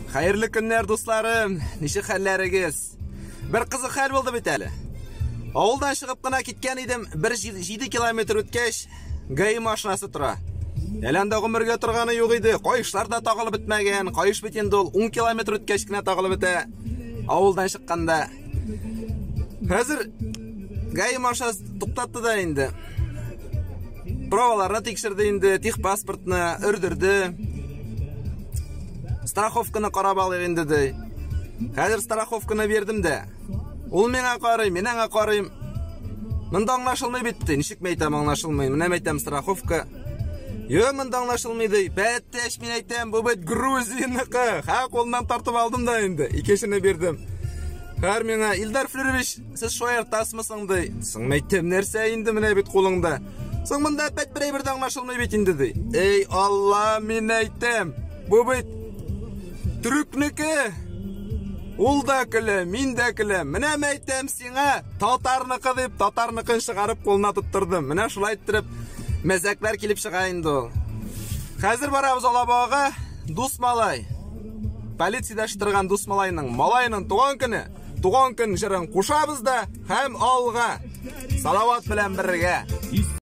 Хәерле көннәр, дусларым! Ничек хәлләрегез? Бер кызык хәл булды бит әле. Авылдан чыгып кына киткән идем, бер 7 километр үткәч, ГАИ машинасы тора. Әле анда гомергә торганы юк иде. Каешлар да тагылып бетмәгән. Каеш бит инде ул 10 километр үткәч кенә тагылып бетә. Авылдан чыкканда. Хәзер ГАИ машинасы туктатты да инде. Праваларны тикшерде инде, техпаспортны өрдерде. Страховканы карап алыйк инде ди. Хәзер страховканы бирдем дә. Ул миңа карый, мин аңа карыйм. Монда аңлашылмый бит ди. Ничек мин әйтәм аңлашылмый? Менә мин әйтәм страховка. Йо, монда аңлашылмый ди. Бәттәш мин әйтәм, бу бит Грузияныкы. Ха, кулыннан тартып алдым да инде. Икенчене бирдем. Хәр миңа, Илдар Флюрович, сез шаяртасызмы соң ди. Соң мин әйтәм, нәрсә инде менә бит кулыңда. Соң монда опять бер әйбер дә аңлашылмый бит инде ди. Эй, Алла, мин әйтәм, бу бит төрекнеке. Ул да көлә, мин дә көләм. Менә мин әйтәм сиңа, татарныкы дип, татарныкын чыгарып кулына тоттырдым. Менә шулай иттереп мәзәкләр килеп чыга инде ул. Хәзер барабыз Алабугага, дус малай. Полициядә эшли дус малайның, малайның туган көне. Туган көн җырын кушабыз да һәм алга. Салават белән бергә.